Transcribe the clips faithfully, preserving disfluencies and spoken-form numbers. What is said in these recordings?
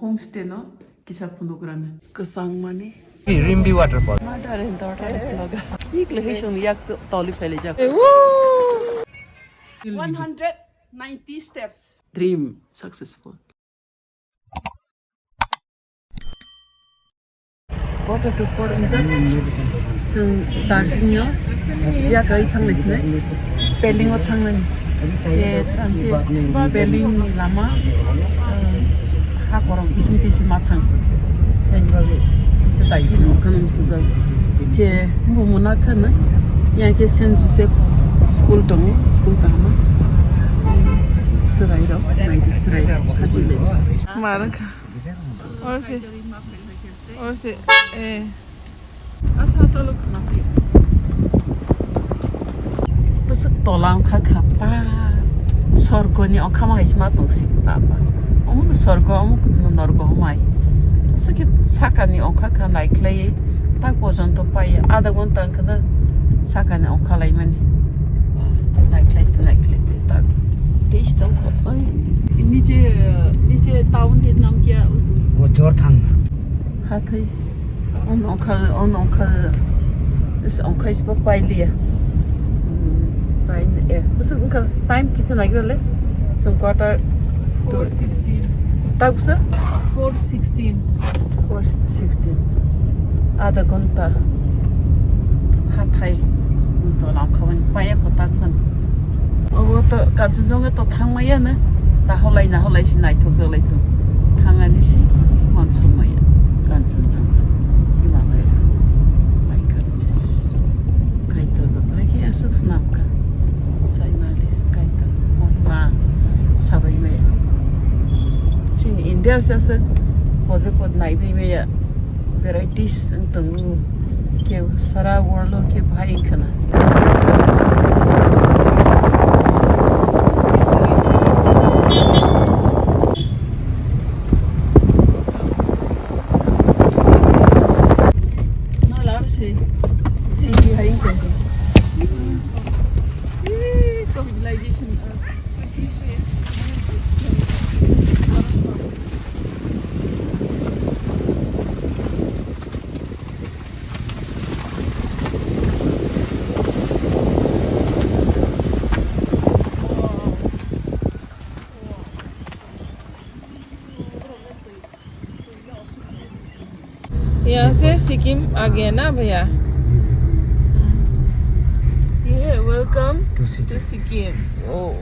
Homestay no kisa phunugrana. Kwchang mani. Rimbi waterfall. Mother and daughter vlog. Big location yak to toli phele jak. One hundred ninety steps. Dream successful. Quarter to four injak. Chwng Darjeeling o yakai thanglai sinai. Peling o thangnani. Ye tangke Peling ni lama, eh, ha korok bising tisi ma thang. Yang bagwi kisa dai di no khana musuk jai. Ke bu muna khana. Yang ke Saint Joseph school tongo, school kahama. Serai rok, nai di serai rok, khachi le. Marang kha. Oro se, oro se, eh. Asa asa lo khna phi. Bwswk tola wngkha kha pa. Sorgoni okhama hai se ma tong si pa pa. Omo no sorgo, omo no norgo homai. Aswk khe sakani onkha kha nai khlaiwi tak pojonto pai adha ghonta wngkha da sakani onkha laimani. Nai khlai te, nai khlai te tak. Tei se tongkha. Oi, niche, niche town ni nam kya? Wo Jorthang. Hathai. On onkha, on onkha. Is onkha is pa pai liya. Pai ni, eh. Bwswk wngkha time kisa naigra le. Some quarter to. Four sixteen. Tak bwswk? Four sixteen. Four sixteen. Adha ghonta. Hathai. Tola khaban paya kotak khan. Obo to Kanchenjunga to thangmaya na. Naholai, naholai si naithok jalai to. Thangani si mansukmaya. Kanchenjunga. Himalaya. My goodness. Kaitor to bai khe aswk snam kha. Saimali Kaitor. Mohima sabai maya. Chini India se aswk podre pod naibai maya. Varieties wng tongo. Khe sara world o khe bahai wngkha na. No, la se. City hai wngkha. Civilization. यहाँ से सिक्किम आ गया ना भैया? ये है, welcome to Sikkim. Oh.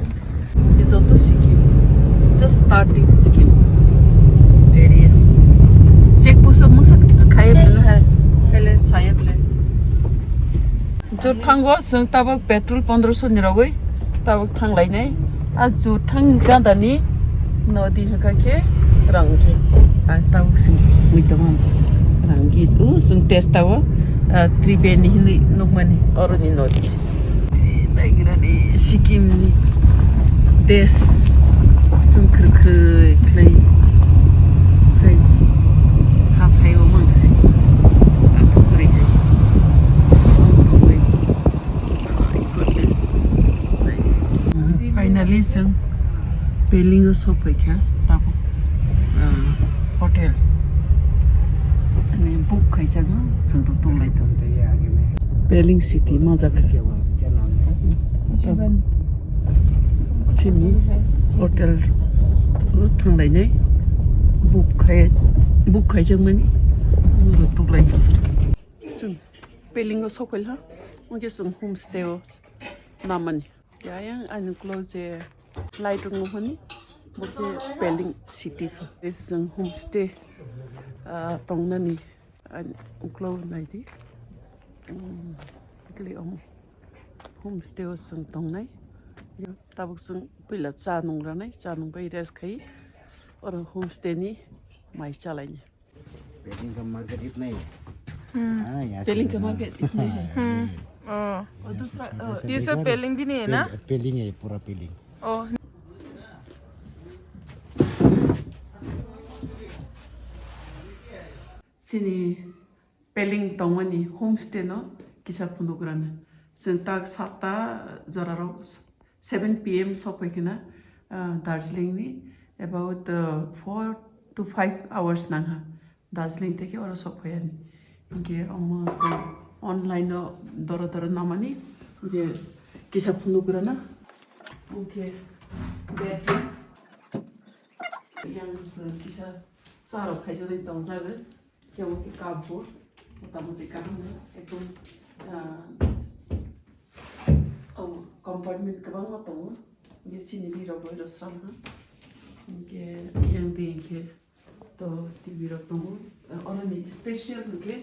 Joto Sikkim. Just starting Sikkim area. Check post o mungsa khai bela hai. Hele saya bela. Jothango chwng tabuk petrol pondroso ni rogwi tabuk thanglainai. A jothang ganda ni nodi hwnkha khe Rangit. Ang tabuk chwng mui tongmani Rangit. O chwng testa o, ah, Tribeni hinwi nukmani oroni nodi. Naigrani Sikkim ni des sumkhir khri khlai khai hathai o mangsi athukri hai. Finally chwng Peling o sophaikha tabuk, ah, hotel ani book khaijakno chwng rw tonglaitong. Peling city ma jakha. Chini hotel o thanglainai book khai, book khaijakmani rw tonglaitong. Chwng Peling o sophailha, hwnkhe chwng homestay o namani. Kaya ani uklog je light rok mohoni, bo khe Peling city. Chwng homestay, ah, tongnani ani uklog naidi. Hmm, tikli omo homestay o chwng tongnai. Tabuk chwng puila cha nung ranai, cha nung bai rest khai. Oro homestay ni mai chalaini. पेलिंग का मार्केट इतना ही है। हम्म। हाँ, यहाँ से पेलिंग का यहाँ। मार्केट इतना ही है। हम्म। ओ। यहाँ से, दूसरा, यहाँ से ये सब देखा ना? पेलिंग भी नहीं है ना? पेल-, पेलिंग है, पूरा पेलिंग। ओ। Chini Peling tongmani homestay no kisa phunugrana. Chwng tak satta jorarok seven P M sokphai khna, ah, Darjeeling ni about, ah, four to five hours nangha Darjeeling theke oro sok phaiyani. Hinkhe omo chwng online o doro doro namani, hinkhe kisa phunuk rwna. Hinkhe bed yang kisa charok khaijagwi tongjago. Khe omo khe cup bo motamoti kaham no ekdom, ah, o compartment kwbangma tongo. Hinkhe chini rirok boirok sramha. Hinkhe yang di hinkhe to T V rok tongo. Oroni special hinkhe,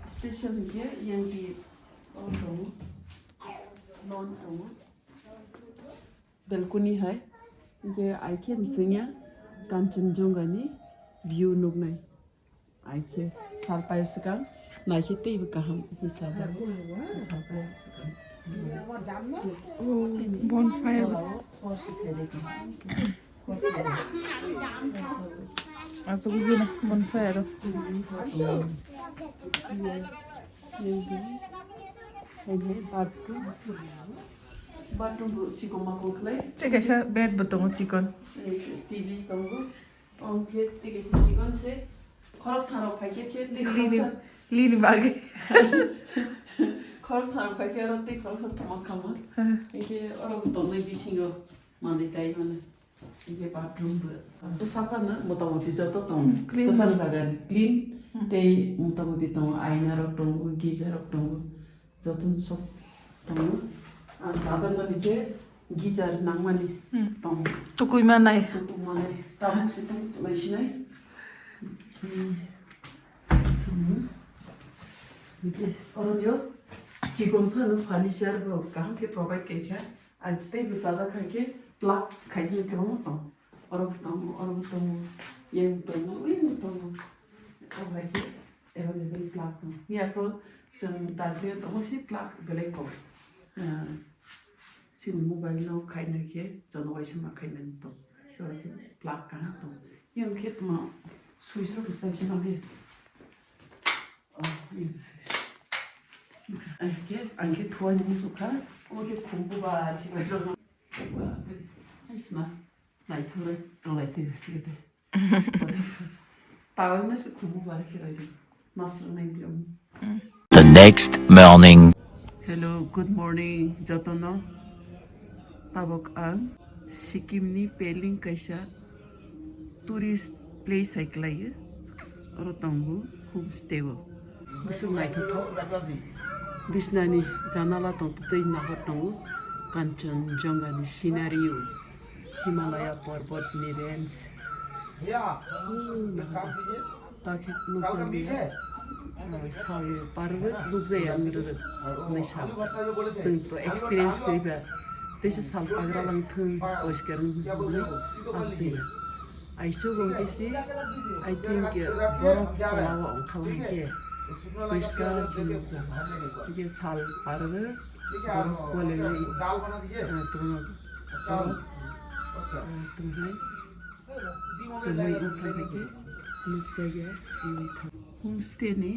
special hinkhe yang di o tongo. Non tongo. Balcony hai. Hinkhe aikhe bisingya Kanchenjunga ni view nuknai. Aikhe salpai swkang, naikhe teibo kaham khe sajak. Salpai swkang. Oh, bonfire. Aswk gina bonfire. Bathroom. Bathroom bo chikon makon khlai. Tei kaisa bed bo tongo chikon. T V tongo. Omo khe tei kaisa chikon se khorok tharok phai khe khe Lini, khoroksa. Lini bagwi. Khorok tharok phai khe oro tei khoroksa tongma khama. Hmm. Hinkhe oro bo tongnai bisingo manwi tai mano. Hinkhe bathroom bo. Bo saphano motamoti joto tongo. Hmm, clean. Kwchang jaga ni clean. Hmm. Tei motamoti tongo, aina rok tongo, geyser rok tongo. Jotono sok tongo. Ang chajakmani khe geyser nangmani Hmm. tongo. Tukui manai. Tukui manai. Tabuk se tong mai sinai. Hmm. Sini. Oro yo chikon phano furniture bo kaham khe provide khaikha. Ang tei bo chajak khai khe plug khaisini kwbangma tongo. Oro bo tongo, oro bo tongo, yang tongo, ui bo tongo. Obo hai khe available plug tongo. Miya phuru chwng Darjeeling tongo si plug belai kom. Ah, chini mobile no khaina khe jono waisa ma khainani tong. Oro khe plug kaham tong. Yang khe tma switch rok sai se mangkhe. Oh, yang switch. Ang khe, ang khe thuani muchukha. Omo khe khumbu ba khe bai rok. Hai sna. Naithok le tonglai twi sigi de. Tawai no se khumu bar khe roi di. Masuk nai biang. The next morning. Hello, good morning jotono. Tabok ang Sikkim ni Peleng kaisa tourist place hai kwlai o. Oro tongo homestay o. Bwswk naithothok. Bisnani janala tongtwtwi nahor tongo Kanchenjunga ni scenery o. Himalaya porbot ni range. Hmm, nahor. Takhe nukjakya. Ah, sal parwk nukjakya ang rwrwk. Nai sal. Chwng to experience kwrwi ba. Teisa sal pagra lang thung, poiskar wng hwnwi ang twi. Aisuk wng khe si, I think, eh, borok tola o wng kha lang khe, poiskar khe nukjak. Hwnkhe sal par rw, borok kwlaiwi, eh, tongno, borok, eh, tongnai chumui wng thang khe nukjakya wngwi thang. Homestay ni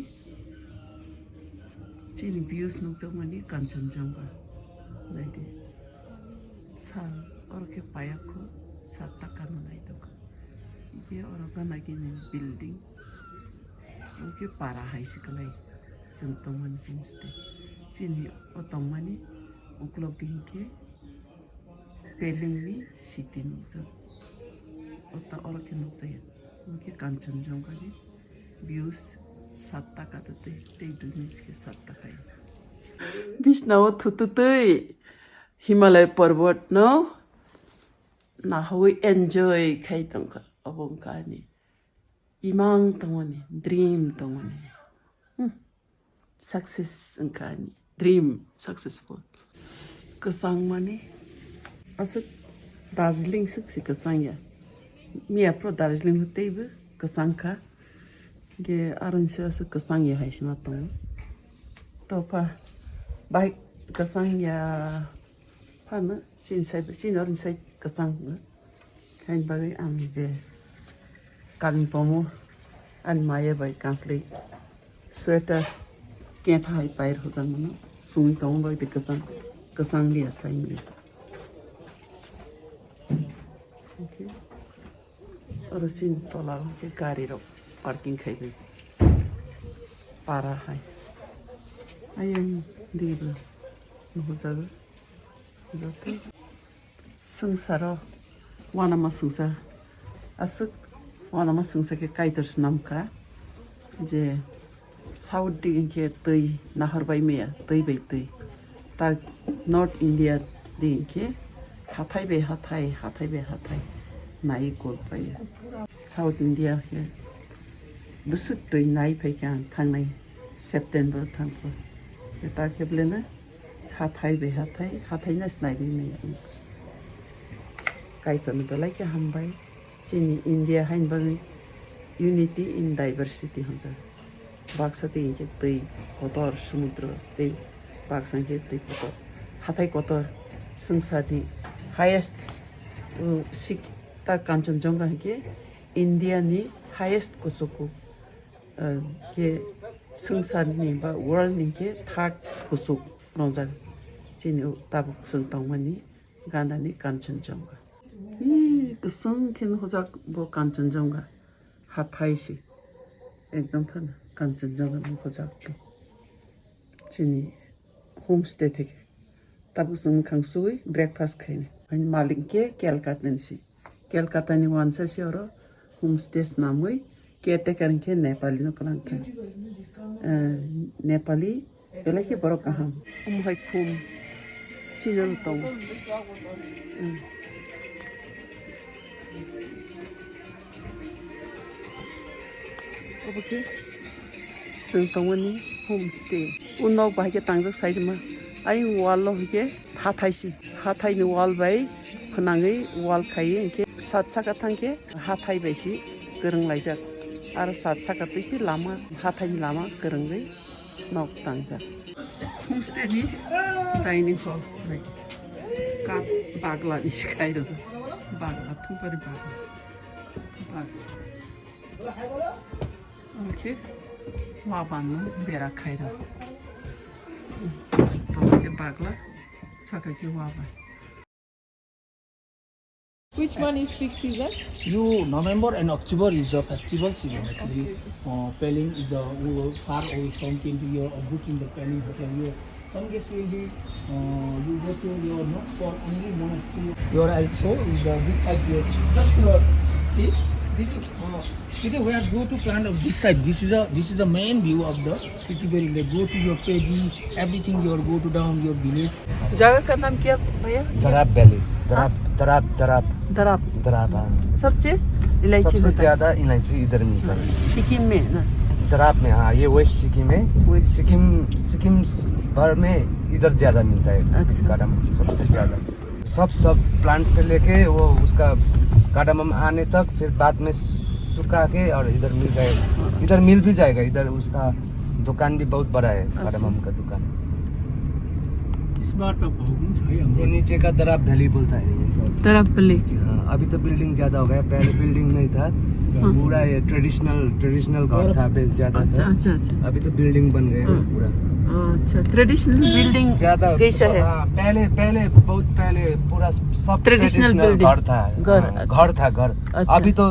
chini views nukjakmani Kanchenjunga. Naidi. Sal, oro khe payakho, sat taka no naitokha. Hinkhe oro gana gini building. Hinkhe para hai se kwlai chwng tongmani homestay. Chini o tongmani uklok di hinkhe Peleng ni city nukjak. Ota oro khe nukjaya. Hinkhe Kanchenjunga ni views sat taka tei, tei dui minute khe sat taka. Bisna o thututwi Himalaya porbot no nahawi enjoy khai tongkha. Obo wngkha ani imang tongmani, dream tongmani. Hmm. Success wngkha ani dream successful. Kwchang mani aswk Darjeeling swk se kwchang ya. Miya phuru Darjeeling teibo kwchang kha. Ge aron se aswk kwchang ya hai se ma tongo. Topha bai kwchang ya phano chini sai, chini oroni sai kwchang. Haini bagwi ang je kalimpong o ani maya bai kanslwi sweater ketha hai pai rwjakmano sungwi tongma bagwi tei kwchang, kwchang liya sai maya. Okay. Oro chini tola o khe gari rok parking khai bai. Para hai. Ayang diba nuhujago. Joto. Swngcharo uanama swngcha, aswk uanama swngcha khe Kaitor swnamkha je South di hinkhe twi nahor bai maya, twi bai twi. Ta North India di hinkhe hathai bai hathai, hathai bai hathai nai kolpaiya. South India khe bwswk twi nai phaikha ang thangnai September thangkhe. Ta khe belai no hathai bai hathai, hathai no sinai bai maya. Kaitor ni belai khe hambai. Chini India haini bagwi unity in diversity hwnjak. Baksa twi hinkhe twi kotor, sumudro tei baksa hinkhe twi kotor. Hathai kotor, swngcharni highest, uh, sik-, ta Kanchanjunga hinkhe India ni highest kuchuku, uh, khe swngcharni ba world ni khe third kuchuk rongjak. Chini tabuk chwng tongmani Gandhani Kanchanjunga. Ee, kwchwng khe nukhujak bo Kanchanjunga. Hathai se. Ekdom phano Kanchanjunga nukhujak. Chini homestay theke. Tabuk chwng mwkhang suwi breakfast khainai. Ani malik khe Calcutta ni se. Calcutta ni wansa se oro homestay swnamwi caretaker hinkhe Nepali no kwlangkha. Eh, Nepali belai khe borok kaham. Omo hai khum chini oro tongo. Hmm. Obo khe chwng tongmani homestay. O nok bahai khe tangjak saitongma. Ayung wall o hinkhe hathai se. Hathai ni wall bai khwnangwi wall khaiwi hinkhe sat saka thangkhe hathai bai se kwrwng laijak. Aro sat saka twi se lama, hathai ni lama kwrwngwi nok tangjak. Homestay ni dining hall nai. Kap bagla ni se khai rwjak. Bagla, thungpari bagla. Bagla. Omo khe waban no bera khai rw. Omo khe bagla, saka khe waban. Which one is peak season? You, November and October is the festival season actually. Okay, okay. Uh, Pelling is the, we were far away from came to your, uh, book in the Pelling hotel. You, some guests will be, uh, you go to your, no, for only monastery. Your also is the, this side, your just, uh, see, this is, uh, today we are go to plant of this side. This is a, this is the main view of the Kitiberi. They go to your P G, everything your go to down your village. जगह का नाम क्या भैया? दराब वैली। दराब, हाँ? दराब, दराब। दराब। दराब, हाँ। सबसे इलायची सबसे होता है। ज्यादा इलायची इधर मिलता है। सिक्किम में है ना? दराब में, हाँ, ये वेस्ट सिक्किम है। वेस्ट। सिक्किम, सिक्किम भर में इधर ज्यादा मिलता है। अच्छा। काडामम सबसे ज्यादा। सब, सब प्लांट से लेके वो उसका काडामम आने तक, फिर बाद में सुखा के और इधर मिल जाएगा। इधर मिल भी जाएगा, इधर उसका दुकान भी बहुत बड़ा है, अच्छा। काडामम का दुकान। इस बार तो बहुत है हमको। ये नीचे का दराब वैली बोलता है ये सब। दराब वैली। हाँ, अभी तो बिल्डिंग ज्यादा हो गया, पहले बिल्डिंग नहीं था। हाँ। पूरा ये ट्रेडिशनल, ट्रेडिशनल घर था, बेस ज्यादा था। अच्छा, अच्छा, अच्छा। अभी तो बिल्डिंग बन गया है हाँ। पूरा। अच्छा, ट्रेडिशनल बिल्डिंग ज्यादा, कैसा है? हाँ, पहले, पहले, बहुत पहले पूरा सब ट्रेडिशनल ट्रेडिशनल बिल्डिंग। घर था। घर, हाँ, अच्छा। घर था, घर। अच्छा। अभी तो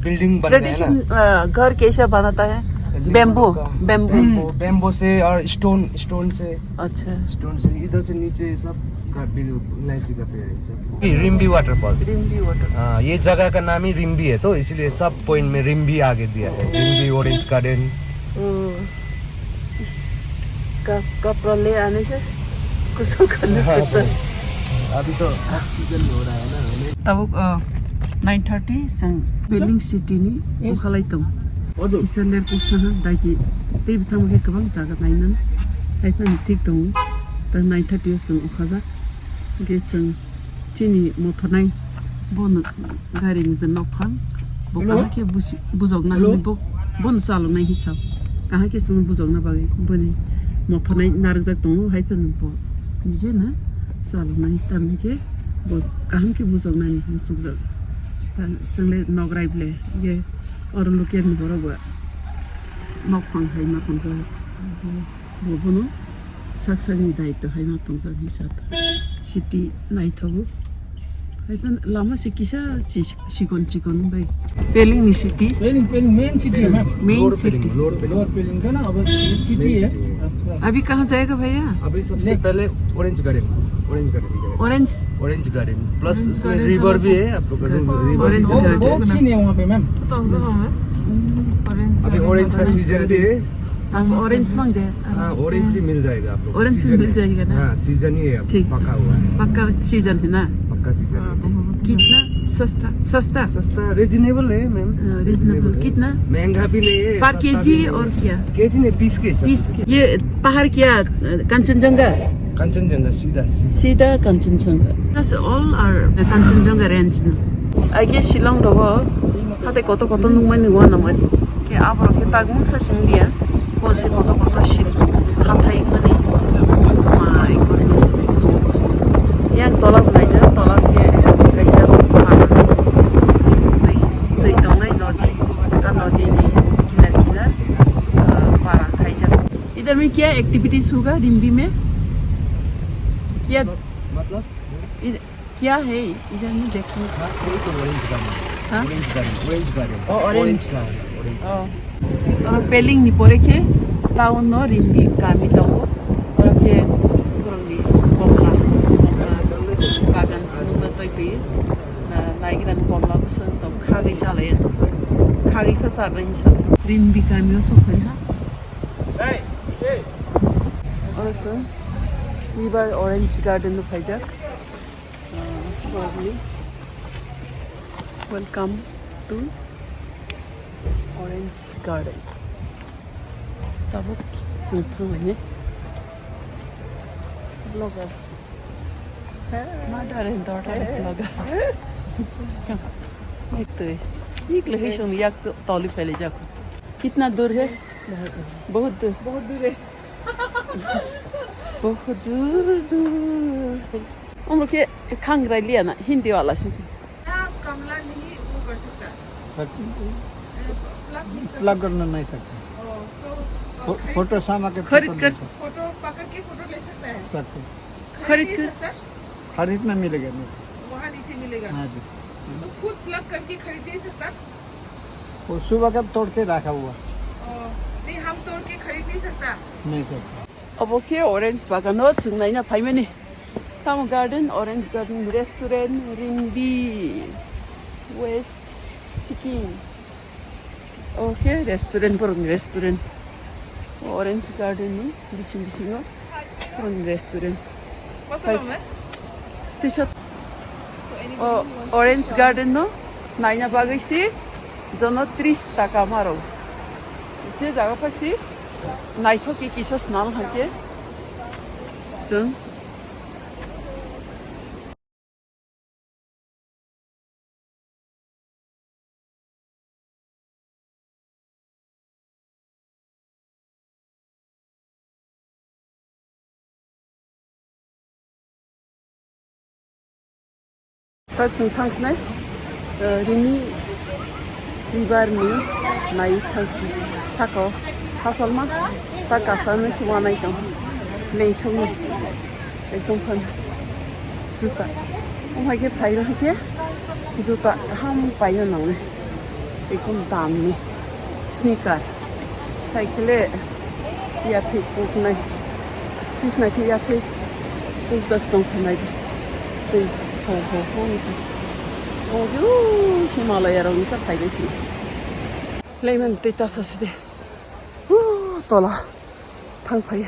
बिल्डिंग बन गया है ना। ट्रेडिशन, अ, घर कैसा बनाता है? बिल्डिंग बेम्बू, का बेम्बू। बेम्बू, बेम्बू से और स्टोन, स्टोन से। अच्छा। स्टोन से, इधर से नीचे सब का बिल-, इलायची का पेड़ है सब। ये रिम्बी वाटरफॉल। रिम्बी वाटर। हाँ, ये जगह का नाम ही रिम्बी है, तो इसीलिए सब पॉइंट में रिम्बी आगे दिया है। रिम्बी ऑरेंज गार्डन। ओ। इस का-, कपड़ा ले आने से कुछ करना हाँ, सकता है। अभी तो ऑक्सीजन हो रहा है ना, हमें। Tabuk, uh, nine thirty chwng Pelling city ni bukhalai tong. Kisa ler kuksa ha daiti tei bwthang khe kwbang jaga nainani. Haiphano thik tongo. Ta nine thirty o chwng okhajak. Hwnkhe chwng chini mothornai bono gari ni bo nokphang. Bo kaham khe busi-, bujokna hinwi bo, bono chaloknai hinwi sao. Kaham khe chwng bujokna bagwi boni mothornai narwkjak tongo, haiphano bo nije no chaloknai, tamni khe bo kaham khe bujoknani muchukjak. Ta chwng le nokrai ble, ye oro local ni borok bo nokphang hai ma tongjak. Bo bono sak sakni daityo hai ma tongjak hinwi sa ta. City naithogo. Hai phan lama se kisa si-, sikon sikon bai. Peleng ni city. Peleng, Peleng main city hai, ma'am. Main city. Lower Peleng. Lower Peleng ka na, ab city hai. अभी कहाँ जाएगा भैया? अभी सबसे पहले orange garden, orange garden जाएगा। Orange? Orange garden, plus उसमें रिवर भी है, आप लोग का रिवर भी है। Orange garden. बहुत सीन है वहाँ पे, मैम। अभी ऑरेंज का सीजन भी है। अब ऑरेंज मांग दे। हाँ, ऑरेंज भी मिल जाएगा आप लोग को। ऑरेंज भी मिल जाएगा ना? हाँ, सीजन ही है, ठीक। पका हुआ है। पक्का सीजन है ना? पक्का सीजन है। कितना सस्ता? सस्ता? सस्ता, रीजनेबल है, मैम। हाँ, रीजनेबल। कितना? महंगा भी नहीं है, पर केजी और क्या? केजी नहीं, पीस के हिसाब से। पीस के। ये पहाड़ क्या, कंचनजंगा? कंचनजंगा, सीधा, सीधा। सीधा Kanchenjunga. That's all are Kanchenjunga range no. I guess Shillong rogo hate koto koto nungmani wanamani. Ke aboro ke tagmung sa singlia. Ko se koto koto sil hathai mani. My goodness. Yang tola bo naida, tola ke kaisa para kaisa. Twi, twi tongnai nodi. A nodi ni kinar kinar, ah, para khaijak. इधर में क्या एक्टिविटीज होगा रिम्बी में? क्या मतलब? इध-, क्या है इधर में देखने को? हाँ, वही तो ऑरेंज गार्डन। हाँ? Orange garden, orange garden. ओ, ऑरेंज। ऑरेंज का है, ऑरेंज। ओ। Oro Peleng ni pore khe town no Rimbi kami tongo. Oro khe borok ni komla, komla bagan phunukna twi phi. Na, naigra ni komla bwswk tong khagwi chalai. Khagwi khe charnai hinsa. Rimbi kami o sok phai ha. Oro chwng River Orange Garden no phaijak. Welcome to Orange Garden. Tabuk chwng thangmani vlogger. Mother and daughter vlogger. Twi. Ikle hisong yak toli phailaijak. Kitna dur hai? बहुत दूर। बहुत दूर है। बहुत दूर दूर। Omo khe khangrai liya na, Hindi wala se. आप कमला नहीं वो कर सकता। सक-, प्लग नहीं सकता। प्लग करना नहीं सकता। ओ, तो, तो फो-, खरीद फोटो सामा के खरीद फोटो कर नहीं सकता। फोटो पकड़ के फोटो ले सकता है। सकते। खरीद खरीद नहीं कर सकता। खरीद में मिलेगा नहीं। वहाँ नीचे मिलेगा। हाँ जी। तो खुद प्लग करके खरीद नहीं सकता। वो सुबह का तोड़ के रखा हुआ। ओ, नहीं, हम तोड़ के खरीद नहीं सकता। नहीं सकता। Obo khe orange bagano chwng naina phaimani. Tamo garden, orange garden, restaurant, Rimbi, West Sikkim. Obo khe restaurant, borokni restaurant. Orange garden ni bising bisingo borokni restaurant. Hai. Tisa. O orange garden no naina bagwi si jono tris taka maro. Je jaga pha si naithok khe kisa swnam hai khe chwng. Tak chwng thangsnai, eh, rini ribar ni nai thangsnai. Saka o hasalma tak kasa nai se wanai tong. Lengsong ni. Ekdom phan juta. Omo hai khe phaino hai khe juta kaham paina nangnai. Ekdom dam ni sneaker. Cycle yathwi puknai. Sisna khe yathwi pukjak tong phanai. Tei ho ho ho wngkha. Omo khe o Himalaya rok ni sa phaibai si. Lemon tei ta sa si de. Hu tola thang phai.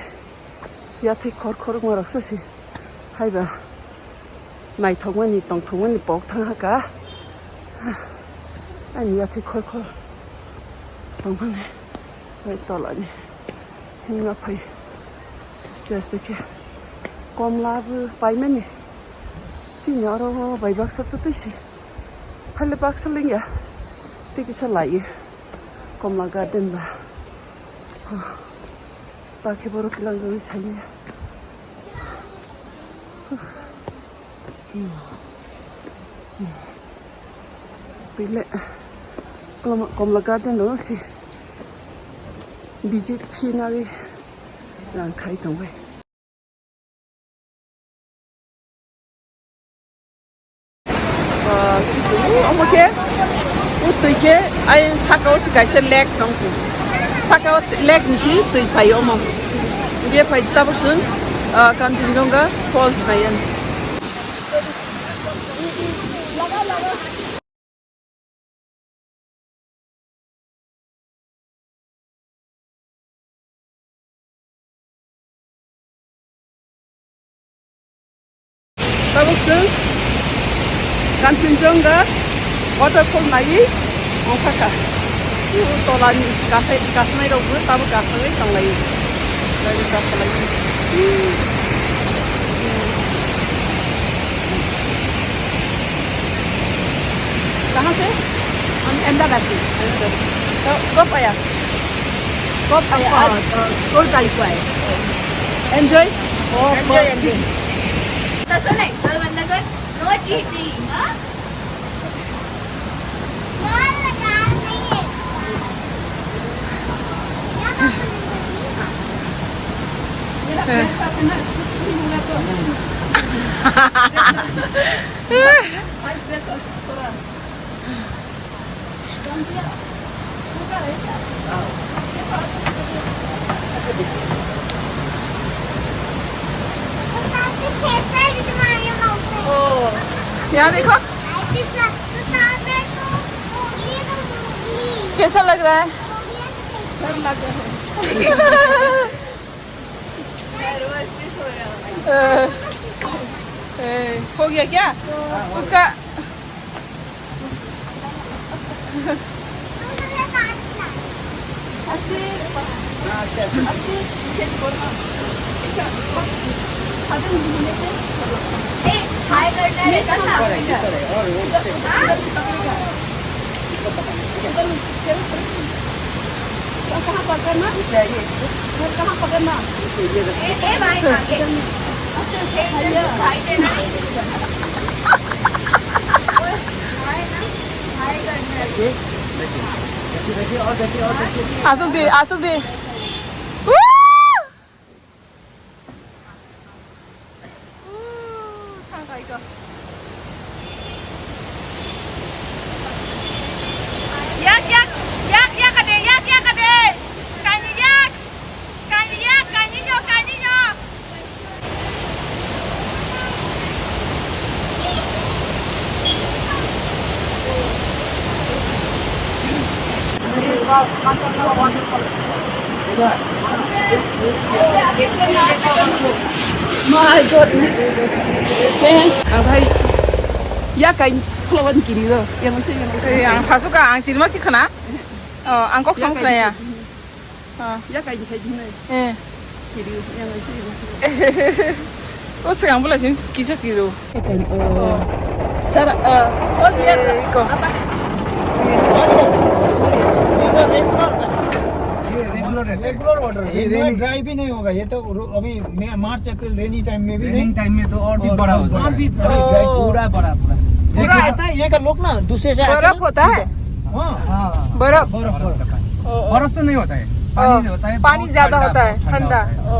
Yathwi khor khor wngma rok sa si. Haiba. Naithokmani, tongthokmani pok thang haka. Ani yathwi khor khor tongmani. Bai tolani. Himna phai. Aste aste khe. Komla bo paimani. Chini oro bai baksa twtwi se. Phale baksa lengya. Tei kisa laiye. Komla garden ba. Ta khe borok kilangjagwi saimanya. Pile Komla, Komla garden o si visit phinari rang khai tongbai. Twi khe ai saka o se kaisa lake tong kho. Saka o lake ni si twi phai omo. Hingke phai tabuk chwng, ah, Kanchenjunga Falls nai ani. Tabuk chwng Kanchenjunga waterfall naiwi ongkha kha. Tolani kasai, kasnai rokbo tabuk kasagwi tonglaio. Tabuk kasalaio. कहाँ से? हम अहमदाबाद से। तो कब आया? कब आया? आज, अ, सोलह तारीख को आए। Enjoy? Enjoy, enjoy. तसं नाही, तर म्हणलं तर no cheating, हा? मेरा पैसा तो ना, कुछ भी बोला तो। भाई, पैसा थोड़ा। यहाँ देखो। कैसा लग रहा है? डर लग रहा है। ए, हो गया क्या? उसका कहाँ पकड़ना? कहाँ पकड़ना? ए, ए भाई, भाई, ए। Asuk di, asuk di. Woo! Yak, yak, yak, yak ade, yak, yak ade. Kaini yak, kaini yak, kaini nyo, kaini nyo. Ah, bhai, ya kain khulokani kiri do. Yang usi, yang usi. Eh, ang sasuka, ang chirima ki khana. Oh, ang kok ya, sang kain khna ya. Ah. Ya kain khai dinai. Eh. Kiri, yang usi, yang usi. O sing ang bula sim kisa kiro. Oh. Sir, uh, oh, dear. Eh, iko. Apa? ये रेगुलर है। Regular water है, ये रेनी ड्राई भी नहीं होगा। ये तो रो-, अभी मई, मार्च, अप्रैल रेनी टाइम में भी रेनी नहीं। टाइम में तो और भी और बड़ा और होता है। और भी बड़ा। पूरा बड़ा, पूरा। पूरा देखो, ऐसा है, ये का लोग ना दूसरे से आके बर्फ ना होता है? हाँ। हाँ। बर्फ। बर्फ, बर्फ। बर्फ तो नहीं होता है, पानी ओ, नहीं होता है, पानी बहुत ज्यादा ठंडा, होता है, बहुत ठंडा ठंडा। होता है। ओ।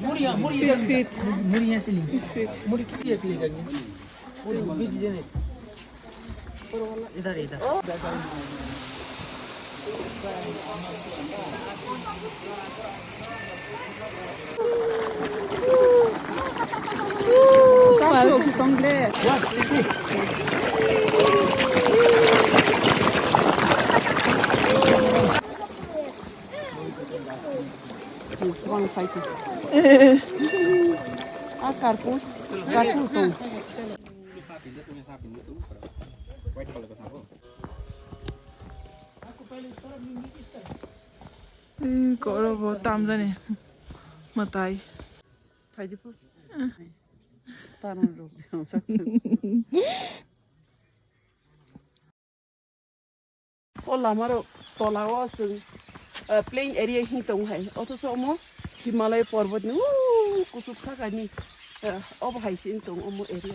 मुड़ी यहाँ, मुड़ी इधर, मुड़ी यहाँ से लेंगे। मुड़ी किसी एक ले जाएंगे। मुड़ी बीच देने। इधर, इधर। Bang phai khe. A karpui, karpui tong. Ui, koro bo tamjani mwtai. Phai di phu. Taran rok. O lama rok tola o chwng, ah, plain area hing tong hai. Othoso omo Himalaya porbot ni, uh, kuchuk saka ni, ah, obo hai se wng tong omo area.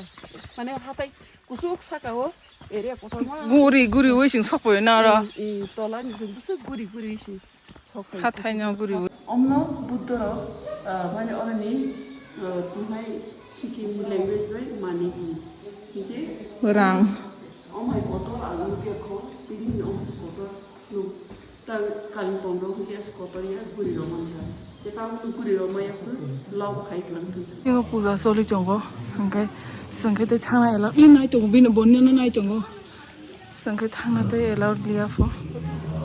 Mane hatai kuchuk saka o area kotorma. Guri guri wi sing sokpoi na ro. Mm, mm, tola ni chwng bwswk guri guri se sok hai. Hathai no guri wi. Omno Buddha rok, ah, mane oroni Tunai Sikkim ni language bai mani hi. Hingke rang. Omai kotor ang nukya kho, tini ni omsi kotor nuk. Ta Kalimpong rok hingke as kotor ya guri rok mankha. Te tamo guri rok maya phu log khai klang thung. Ego puja soli tongo, hingke sengke te thangna ela. Ih, nai tongo, bini bonni no nai tongo. Sengke thangna te ela liya pho.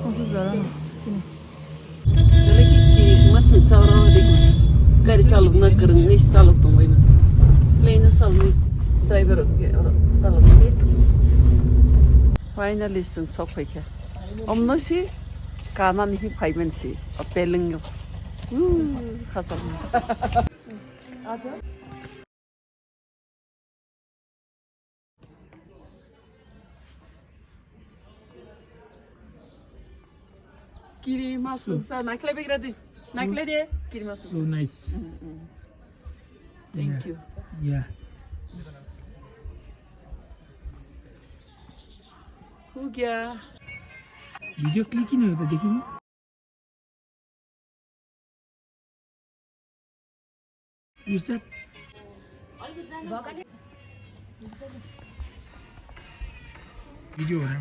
Oso jora no sini. Dale ki kiri suma sengsa oro de gus. Gari salokna kwrwngwi salok tongbaima. Plane no saloknwi driver rok khe oro saloknwi. Finally chwng sok phaikha. Omno si kanani hi phaiman si. O peleng yo. Woo, khasal. Aja. Kiri masuk sa, naikle begra di. Naikle de, kiri masuk so sa. Nice. Mm, mm. Thank you. Yeah. हो गया। Video click ही नहीं होता, देखिए। Is that? Video हो रहा है।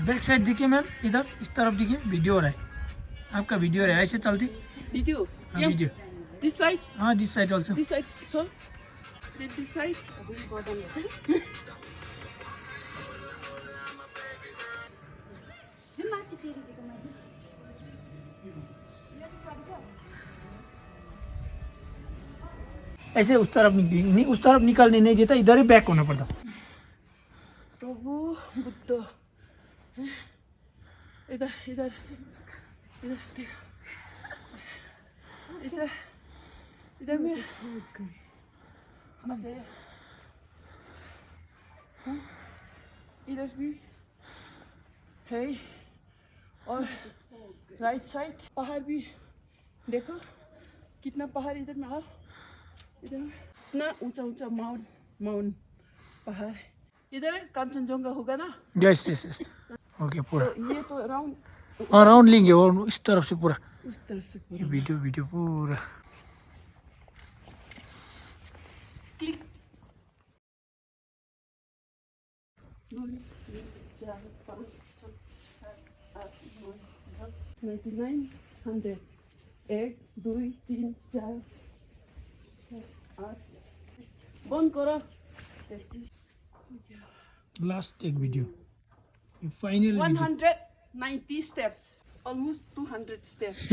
Back side देखिए मैम, इधर इस तरफ देखिए, वीडियो हो रहा है, आपका वीडियो हो रहा है, ऐसे चलती। Video? हाँ, yeah. Video। This side? हाँ, this side also। This side, so? Then this side? ऐसे उस तरफ निकल, नहीं, उस तरफ निकलने नहीं देता, इधर ही बैक होना पड़ता। प्रभु बुद्ध। इधर, इधर, इधर देखो। इसे, इधर में। अच्छा, ये। हाँ? इधर भी है। और राइट साइड पहाड़ भी देखो, कितना पहाड़ इधर में। आओ, इधर में। इतना ऊंचा ऊंचा माउंट, माउंट पहाड़। इधर कंचनजंगा होगा ना? Yes, yes, yes. ओके, पूरा। तो ये तो राउंड। हाँ, राउंड लेंगे, और इस तरफ से पूरा। उस तरफ से ये पूरा। वीडियो, वीडियो पूरा। क्लिक। दुई, तीन, चार, पाँच, छ, सात, आठ, नौ, दस, नाइन्टी नाइन, हंड्रेड। एक, दुई, तीन, चार, छ, आठ। बंद करो। लास्ट एक वीडियो। ये final video. One hundred ninety steps, almost two hundred steps।